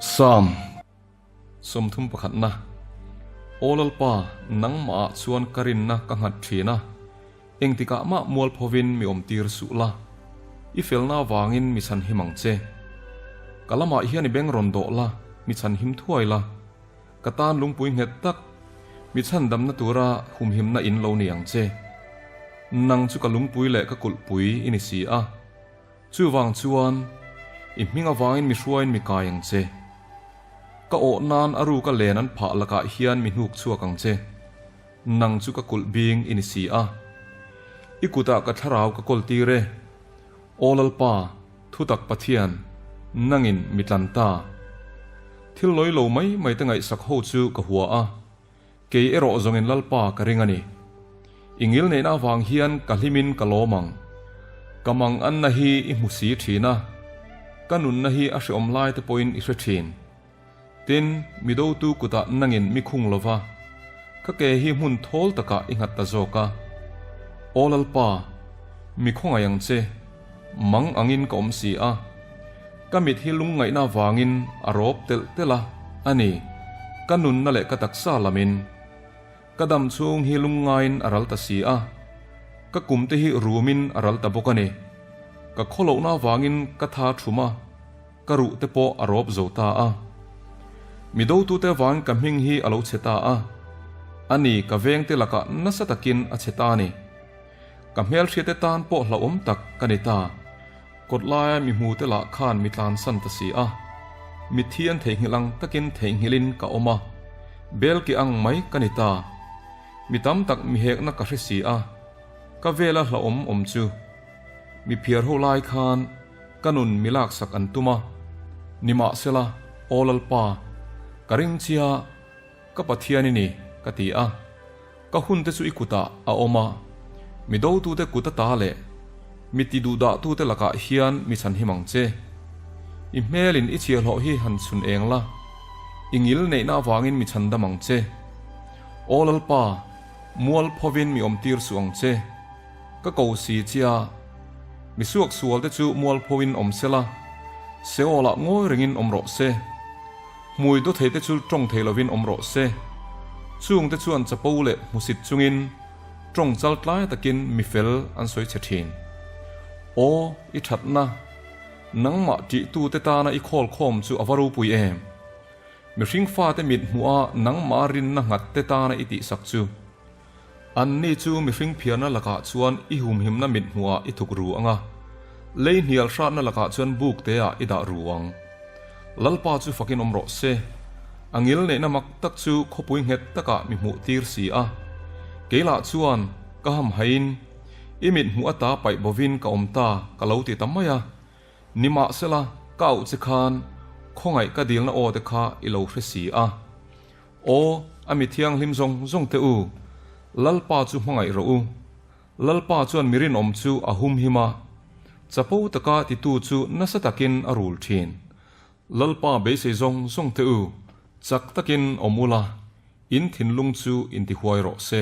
Psalm 30 pakhatna Aw Lalpa, nangmahah chuan ka rinna ka nghat thin a, engtikah mah mualphovin mi awmtir suh la, i felna avangin mi chhanhim ang che. Ka lamah hian i beng rawn dawh la, mi chhanhim thuai la. Ka tan lungpui nghet tak, mi chhandamna tura humhimna in lo ni ang che. Nang chu ka lungpui leh ka kulhpui i ni si a. Chuvang chuan, i hming avangin mi hruaiin mi kai ang che. Ka awh nan a ruka len an phah lakah hian mi hnuk chhuak ang che. Nang chu ka kulh bing i ni si a. I kutah ka thlarau ka kawl tir e. Aw Lalpa, thutak Pathian, nangin mi tlan ta. Thil lawi lo mai mai te ngaihsak ho chu ka hua a. Kei erawh zawngin Lalpa ka ring a ni. I ngilneihna avang hian ka hlimin ka lawm ang. Ka mang anna hi i hmu si thin a, ka nunna hi a hreawm lai te pawhin i hre thin. Tin, mi dotu kutah nangin mi khung lo va, ka ke hi hmun thawl takah i nghat ta zawk a. Aw Lalpa, mi khawngaih ang che, mang angin ka awm si a. Ka mit hi lungngaihna avangin a rawp telh telh a, a ni, ka nunna leh ka taksa lamin. Ka dam chhung hi lungngaiin a ral ta si a, ka kumte hi rumin a ral ta bawk a ni. Ka khawlohna avangin ka tha thum a, ka ruh te pawh a rawp zo ta a. Mi dotute avangin ka hming hi a lo chhe ta a, a ni, ka vengte lakah nasa takin a chhe ta a ni. Ka hmelhriate tan pawh hlauhawm tak ka ni ta. Kawt laia mi hmute lah khan mi tlansan ta si a, mitthi an theihnghilh ang takin theihnghilhin ka awm a, bel ke ang mai ka ni ta. Mi tam tak mi hekna ka hre si a, ka vela hlauhawm awm chu. Mi phiar ho lai khan ka nun mi laksak an tum a, nimahsela, Aw Lalpa, ka ring chia, Ka Pathian i ni, ka ti a. Ka hunte chu i kutah a awm a, mi dotute kut ata leh mi ti duhdahtute lakah hian mi chhanhim ang che. I hmelin i chhiahhlawh hi han chhun eng la, i ngil neihna avangin mi chhandam ang che. Aw Lalpa, mual phovin mi awmtir suh ang che. Ka ko si chia, mi suaksualte chu mual phovin awm sela, Seolah ngawi rengin awm rawh se. Hmui do theite chu tawng thei lovin awm rawh se. Chungte chuan chapo leh hmusit chungin tawng chal tlai takin mi fel an sawi chhe thin. Aw, i thatna, nangmah tihtute tana i khawl khawm chu a va ropui em! Mihring fate mit hmuha nangmah rinna nghatte tana i tihsak chu. Anni chu mihring phiarna lakah chuan i humhimna mit hmuhah i thuk ru ang a, lei hnial hratna lakah chuan buk teah i dah ru ang. Lalpa chu fakin awm rawh se. A ngil neihna mak tak chu khawpui nghet takah mi hmuh tir si a. Kei lah chuan ka hamhaiin, I mit hmuh ata paih bovin ka awm ta ka lo ti ta mai a. Nimahsela, ka auh che khan khawngaih ka dilna aw te kha i lo hre si a. Aw, a mi thianghlim zawng zawng te u, Lalpa chu hmangaih rawh u. Lalpa chuan mi rinawm chu a humhim a, chapo taka titu chu nasa takin a rul thin. Lalpa beisei zawng zawng te u, chak takin awm ula, in thinlung chu intihuai rawh se.